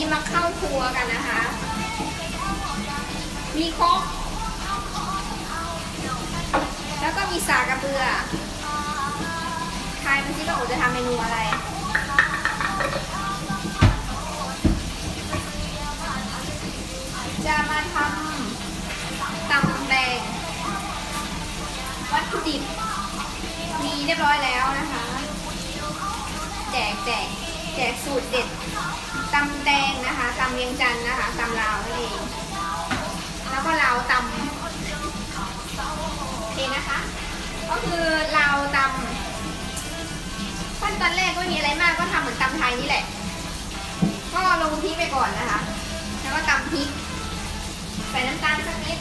นี่มาเข้าครัวกันนะคะ มีครก แล้วก็มีสากกระเบือ ทายมาสิว่าโอจะทำเมนูอะไร จะมาทำตำแตง วัตถุดิบมีเรียบร้อยแล้วนะคะ แจก แจก แจกสูตรเด็ด ตำแตงนะคะ ตำเวียงจันทน์นะคะ ตำลาวนั่นเอง แล้วก็ลาวตำ โอเคนะคะ ก็คือลาวตำ ขั้นตอนแรกก็ไม่มีอะไรมาก ก็ทำเหมือนตำไทยนี่แหละ ก็ลงพริกไปก่อนนะคะ แล้วก็ตำพริก ใส่น้ำตาลสักนิด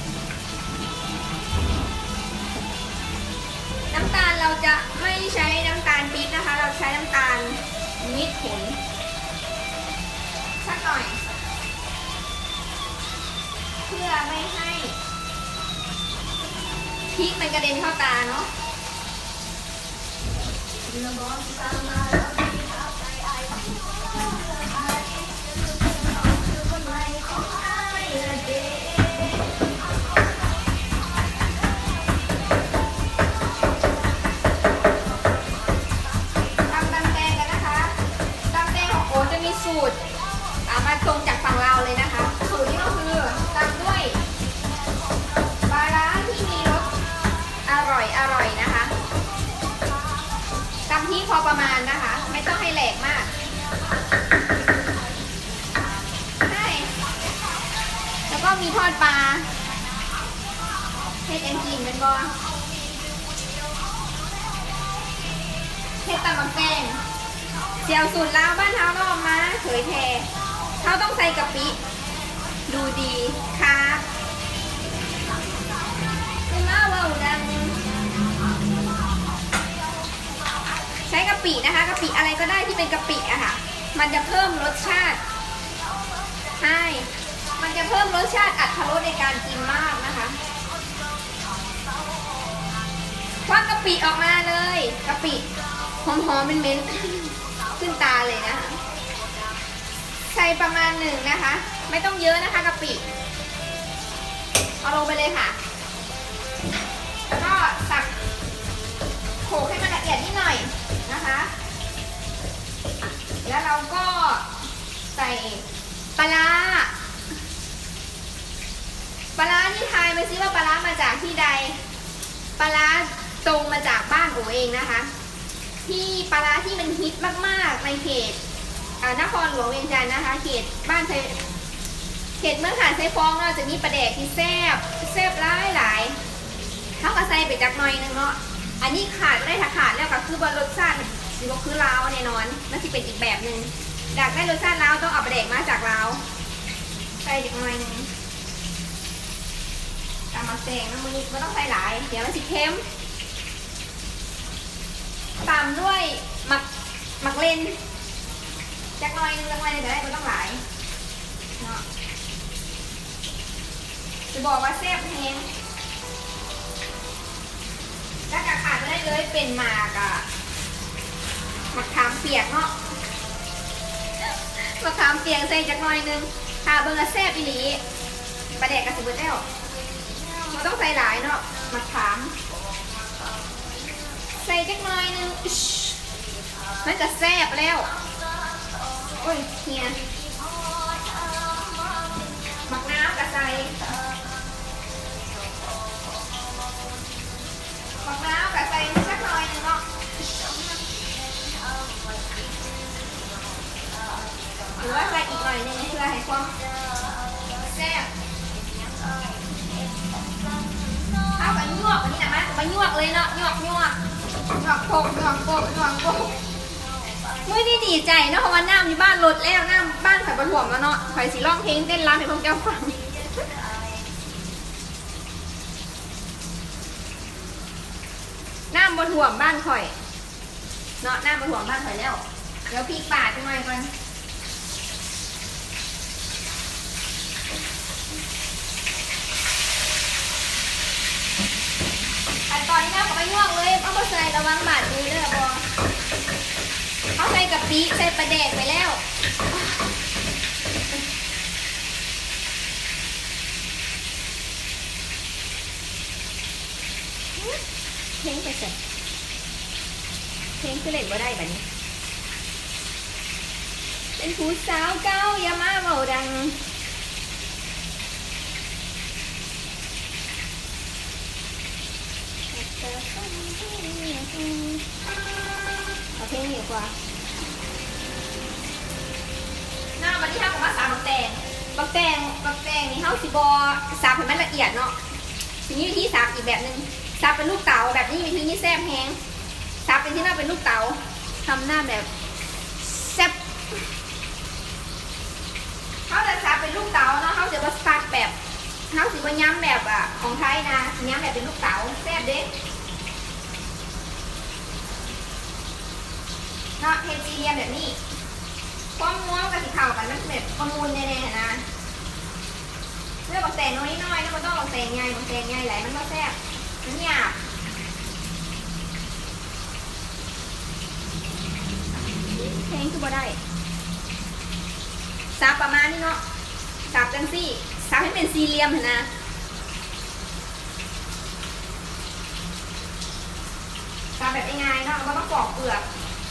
น้ำตาลเราจะไม่ใช้น้ำตาลปี๊บนะคะ เราใช้น้ำตาลมิตรผลสักหน่อย เพื่อไม่ให้พริกมันกระเด็นเข้าตาเนาะ ตำ ตำแตงกันนะคะ ตำแตงของโอจะมีสูตร อ่า มาตรงจากฝั่งลาวเลยนะคะ สูตรนี้ก็คือตำด้วยปลาร้าที่มีรสอร่อยๆ นะคะ ตำที่พอประมาณนะคะ ไม่ต้องให้แหลกมาก ใช่ แล้วก็มีทอดปลา เฮ็ดหยังกินแม่นบ่ เฮ็ดตำบักแตง สิเอาสูตรลาวบ้านเฮาเนาะ มาเผยแพร่ เฮาต้องใส่กะปิ ดูดีค่ะ คือมาเว้าดัง ใช้กะปินะคะ กะปิอะไรก็ได้ที่เป็นกะปิอะค่ะ มันจะเพิ่มรสชาติ ใช่ มันจะเพิ่มรสชาติอรรถรสในการกินมากนะคะ ควักกะปิออกมาเลย กะปิหอมๆ เหม็นๆ ขึ้นตาเลยนะคะ ใส่ประมาณหนึ่งนะคะ ไม่ต้องเยอะนะคะกะปิ เอาลงไปเลยค่ะ แล้วก็สับ โขลกให้มันละเอียดนิดหน่อยนะคะ แล้วเราก็ใส่ปลาร้า ปลาร้านี่ทายมาสิว่าปลาร้ามาจากที่ใด ปลาร้าตรงมาจากบ้านโอเองนะคะ ที่ปลาร้าที่มันฮิตมากๆ ในเขต อ่า นครหลวงเวียงจันทน์นะคะ เขตบ้านไซ เขตเมืองหาดทรายฟองเนาะ จะมีปลาแดกที่แซ่บ แซ่บหลายๆ เฮาก็ใส่ไปจักหน่อยหนึ่งเนาะ อันนี้ขาดบ่ได้ ถ้าขาดแล้วก็คือว่ารสชาติมันสิบ่คือลาวแน่นอน มันสิเป็นอีกแบบหนึ่ง อยากได้รสชาติลาวต้องเอาปลาแดกมาจากลาว ใส่จักหน่อยหนึ่ง ตำบักแตงนะ มื้อนี้บ่ต้องใส่หลาย เดี๋ยวมันสิเค็ม ตามด้วยหมาก หมากเล่น จักหน่อยหนึ่ง จักหน่อยหนึ่งก็ได้ บ่ต้องหลายเนาะ จะบอกว่าแซ่บแฮง แล้วก็ขาดบ่ได้เลยเป็นหมากอะ หมากขามเปียกเนาะ หมากขามเปียกใส่จักหน่อยหนึ่ง ถ้าเบิ่งก็แซ่บอีหลี ปลาแดกก็สิเบิดแล้ว บ่ต้องใส่หลายเนาะ หมากขาม ใส่จักหน่อยหนึ่ง มันก็แซ่บแล้ว โอ้ย เหี่ย หมากนาวก็ใส่ หมากนาวก็ใส่จักหน่อยหนึ่งเนาะ หรือว่าใส่อีกหน่อยหนึ่งเพื่อให้ความแซ่บ เอาไปยวก อันนี้นะ มา มายวกเลยเนาะ ยวก ยวก ยวกโปก ยวกโปก ยวกโปก มื้อนี้ดีใจเนาะ เพราะว่าน้ำอยู่บ้านลดแล้ว น้ำบ้านข่อยบ่ท่วมแล้วเนาะ ข่อยสิร้องเพลงเต้นรำให้พวกเจ้าฟัง น้ำบ่ท่วมบ้านข่อยเนาะ น้ำบ่ท่วมบ้านข่อยแล้ว เดี๋ยวพริกปาดจักหน่อยก่อน ขั้นตอนนี้เฮาก็มายวกเลย เอาบ่ใส่ระวังบาดมือเด้อ บ่ เฮาใส่กะปิ ใส่ปลาแดกไปแล้ว ไป ເພງໄປໃສ? ເພງຄືເຫຼັ້ນບໍ່ໄດ້ບາດນີ້. ເປັນຜູ້ສາວເກົ່າຢ່າມາເວົ້າດັງ. ເອົາເພງນີ້ດີກວ່າເນາະ. ບາດນີ້ເຮົາກໍມາສັບບັກແຕງ. ບັກແຕງ ບັກແຕງນີ້ເຮົາຊິບໍ່ສັບໃຫ້ມັນລະອຽດເນາະ. ຊິມີວິທີສັບອີກແບບໜຶ່ງ. ສັບເປັນລູກເຕົ໋າແບບນີ້ ວິທີນີ້ແຊບແຮງ. ສັບເປັນທີ່ໜ້ອຍເປັນລູກເຕົ໋າ ທຳໜ້າແບບແຊບ. ເຮົາຈະສັບເປັນລູກເຕົ໋າເນາະ, ເຮົາຈະບໍ່ສັບແບບ ເຮົາຊິບໍ່ຍຳແບບ ອາ ຂອງໄທນະ, ຊິຍຳແບບເປັນລູກເຕົ໋າ ແຊບເດ້ເນາະ. ເຮັດສີ່ຫຼ່ຽມແບບນີ້ ຄວາມນົວມັນກໍຊິເຂົ້າກັນ, ມັນແບບມ່ວນໆແນ່ໆຫັ້ນນະ. ເລືອກບັກແຕງນ້ອຍໆເນາະ, ບໍ່ຕ້ອງບັກແຕງໃຫຍ່, ບັກແຕງໃຫຍ່ຫຼາຍມັນບໍ່ແຊບ ມັນຫຍາບ. ເພງຄືບໍ່ໄດ້. ສັບປະມານນີ້ເນາະ, ສັບຈັ່ງຊີ້, ສັບໃຫ້ເປັນສີ່ຫຼ່ຽມຫັ້ນນະ. ສັບແບບງ່າຍໆເນາະ, ບໍ່ຕ້ອງປອກເປືອກ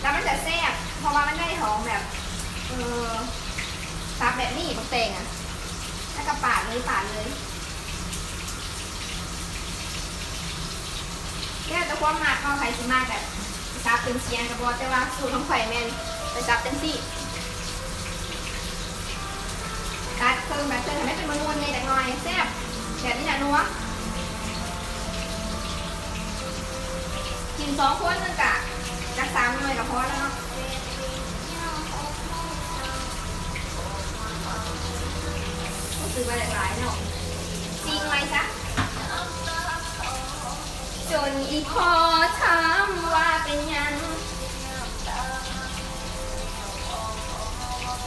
ແລ້ວມັນຈະແຊບ ເພາະວ່າມັນໄດ້ຂອງແບບ ເອີ ສັບແບບນີ້ ບັກແຕງອະ ແລ້ວກໍປາດເລີຍ ປາດເລີຍ. ແລ້ວແຕ່ຄວາມມັກເນາະ, ໃຜຊິມັກແບບສັບເປັນສ່ຽງກໍບໍ່, ແຕ່ວ່າສູດຂອງຂ້ອຍແມ່ນໄປສັບຈັ່ງຊີ້. ຕັດເຄິ່ງ ຕັດເຄິ່ງ ໃຫ້ມັນເປັນມົນໆແດ່ຈັກໜ່ອຍ ແຊບ ແບບນີ້ນະນົວ. ກິນສອງຄົນໜຶ່ງກະຈັກສາມໜ່ວຍກະພໍແລ້ວເນາະ. ຮູ້ສຶກວ່າຫຼາຍໆເນາະ, ຊີມໃໝ່ຊະ. ຈົນອີພໍ່ຖາມວ່າເປັນຫຍັງ.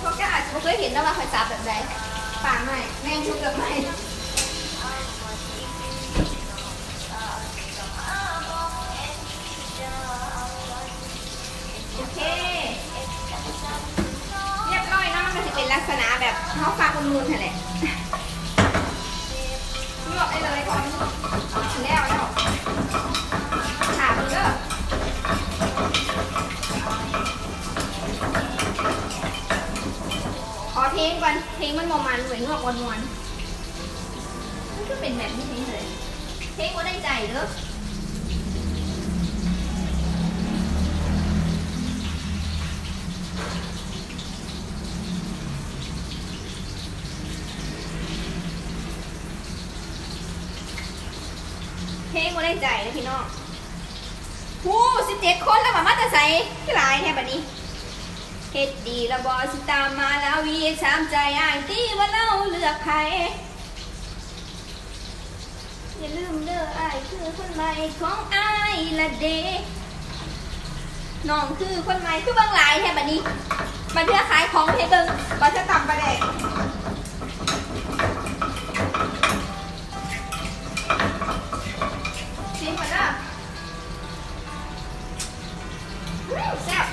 ພວກເຈົ້າອາດຈະບໍ່ເຄີຍເຫັນເນາະວ່າຂ້ອຍສັບແບບໃດ. ປາໄມ້ ແມ່ນຄືເກືອບໄມ້. ໂອເຄ ຮຽບຮ້ອຍເນາະ, ມັນກໍຊິເປັນລັກສະນະແບບເຮົາຟັກອຸ່ນໆຫັ້ນແຫຼະ. ລວກໄດ້ເລີຍ ເພາະວ່າມັນແລ້ວແລ້ວ. ຖ້າເບິ່ງເດີ ຂໍເພງກ່ອນ, ເພງມັນບໍ່ມັນເວີຍ, ລວກມ່ວນໆ. ມັນຄືເປັນແບບນີ້ເລີຍ, ເພງບໍ່ໄດ້ໃຈເດີ. ເພງບໍ່ໄດ້ໃຈເດີພີ່ນ້ອງ. ໂຫ ສິບເຈັດຄົນແລ້ວວ່າ ມາແຕ່ໃສ ຄືຫຼາຍແທ້ບາດນີ້. ເຮັດດີລະບໍ່ ຊິຕາມມາລາວີ ຖາມໃຈອ້າຍຕິວ່າລາວເລືອກໃຜ. ຢ່າລືມເດີ ອ້າຍຄືຄົນໃໝ່ຂອງອ້າຍລະເດ. ນ້ອງຄືຄົນໃໝ່ ຄືເບິ່ງຫຼາຍແທ້ບາດນີ້. ບາດເທື່ອຂາຍຂອງໃຫ້ເບິ່ງ, ບາດເທື່ອຕຳປາແດກ. ຊີມກ່ອນເດີ. ແຊບ.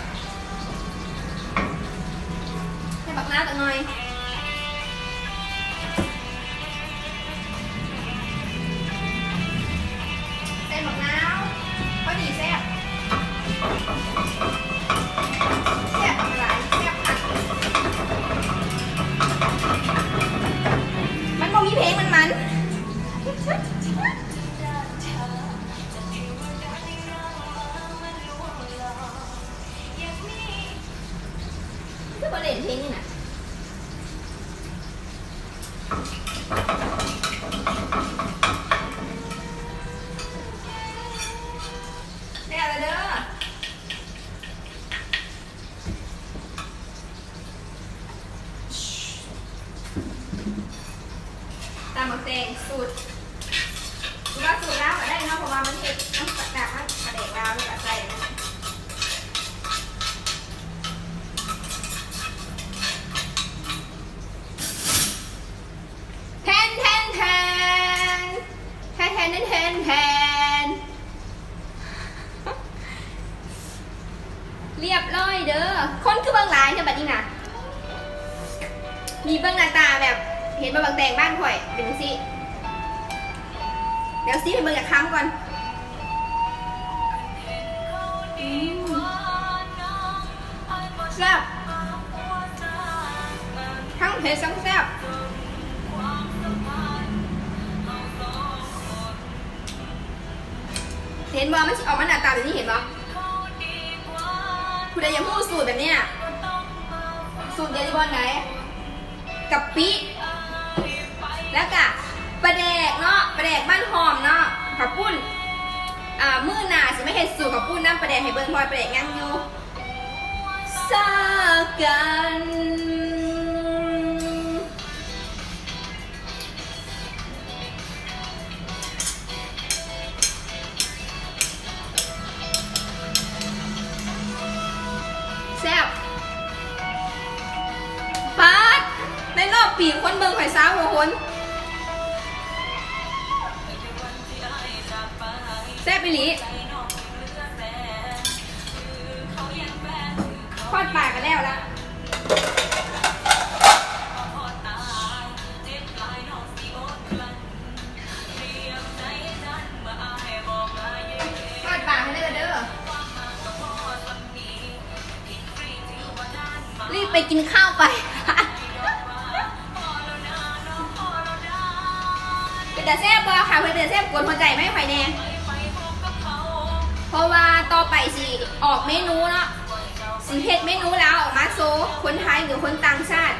ໃສ່ບັກນາວຈັກໜ່ອຍ. ໃສ່ບັກນາວ ພໍດີແຊບ. ແຊບບັກຫຼາຍ ແຊບຄັກ. ມັນບໍ່ມີເພງ ມັນມັນ. ຄືບໍ່ເຫຼັ້ນເພງນີ້ນະ. ແລ້ວລະເດີ. ຕຳບັກແຕງສູດ ຫຼືວ່າສູດລາວກໍໄດ້ເນາະ, ເພາະວ່າມັນເຮັດ ມັນປາແດກລາວ ແລ້ວກໍໃສ່ອັນນັ້ນ. ແທນ ແທນ ແທນ ແທນ ແທນ ແທນ ແທນ. ລຽບຮ້ອຍເດີ. ຄົນຄືເບິ່ງຫຼາຍແທ້ບາດນີ້ນະ. ນີ້ເບິ່ງໜ້າຕາແບບ ເຫັນບໍ່ ບັກແຕງບ້ານຂ້ອຍເປັນຈັ່ງຊີ້. ດຽວຊີມໃຫ້ເບິ່ງຈັກຄຳກ່ອນ. ເຮັດຊັ້ນແຊບ. ເຫັນບໍ່? ມັນຊິອອກມາໜ້າຕາແບບນີ້ ເຫັນບໍ່? ຜູ້ໃດຢາກຮູ້ສູດແບບເນີ້ຍ ສູດເດລິບອນໃດ ກະປິ ແລ້ວກະປາແດກເນາະ ປາແດກບ້ານຫ້ອມເນາະ ເຂົ້າປຸ້ນ. ອ່າ ມື້ໜ້າຊິມາເຮັດສູດເຂົ້າປຸ້ນນຳປາແດກໃຫ້ເບິ່ງ ເພາະວ່າປາແດກຍັງຢູ່. ສາກັນ ແຊບ. ປາດ ໃນຮອບປີຄົນເບິ່ງຂ້ອຍຊາວກວ່າຄົນ. ແຊບອີ່ຫຼີ. ທອດປາກະແລ້ວລະ. ທອດປາກໃຫ້ແດ່ເດີ. ຣີບໄປກິນເຂົ້າໄປ. ເປັນຕາແຊບບໍ່? ຄັນເປັນຕາແຊບກົດຫົວໃຈມາໃຫ້ຂ້ອຍແດ່ ເພາະວ່າຕໍ່ໄປຊິອອກເມນູເນາະ ຊິເຮັດເມນູລາວອອກມາໂຊຄົນໄທ ຫຼື ຄົນຕ່າງຊາດ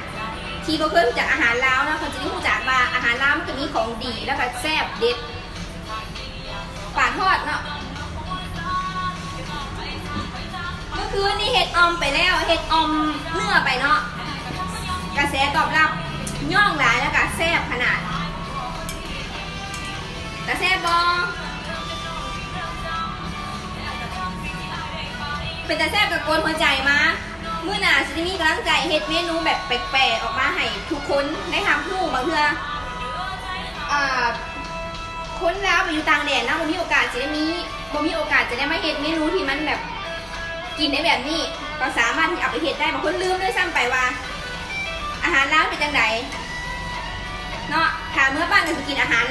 ທີ່ບໍ່ເຄີຍຮູ້ຈັກອາຫານລາວເນາະ ເຂົາຈະໄດ້ຮູ້ຈັກວ່າອາຫານລາວມັນກະມີຂອງດີ ແລ້ວກະແຊບເດັດ. ປາທອດເນາະ. ເມື່ອຄືນນີ້ເຮັດອ່ອມໄປແລ້ວ ເຮັດອ່ອມເນື້ອໄປເນາະ ກະແສຕອບຮັບຍ່ອງຫຼາຍ ແລ້ວກະແຊບຂະໜາດ. ຕາແຊບບໍ່? ເປັນຕາແຊບກະກົດຫົວໃຈມາ. ມື້ໜ້າຊິໄດ້ມີກຳລັງໃຈເຮັດເມນູແບບແປກໆອອກມາໃຫ້ທຸກຄົນໄດ້ຮັບຮູ້. ບາງເທື່ອ ອ່າ ຄົນລາວໄປຢູ່ຕ່າງແດນເນາະ ບໍ່ມີໂອກາດຊິໄດ້ມີ ບໍ່ມີໂອກາດຈະໄດ້ມາເຮັດເມນູທີ່ມັນແບບກິນໄດ້ແບບນີ້ ກະສາມາດທີ່ເອົາໄປເຮັດໄດ້. ບາງຄົນລືມດ້ວຍຊ້ຳໄປວ່າອາຫານລາວເປັນຈັ່ງໃດເນາະ. ຖ້າເມືອບ້ານກະຊິກິນອາຫານ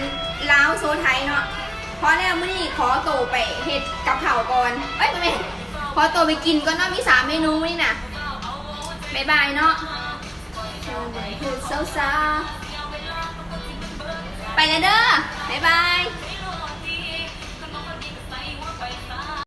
ລາວໂຊໄທເນາະ. ພໍແລ້ວ ມື້ນີ້ຂໍໂຕໄປເຮັດກັບເຂົ້າກ່ອນ ເອີຍ ບໍ່ແມ່ນ ຂໍໂຕໄປກິນກ່ອນເນາະ. ມີສາມເມນູນີ້ນະ. ບາຍບາຍເນາະ. ເຮັດເຊົ້າໆ ໄປແລ້ວເດີ ບາຍບາຍ.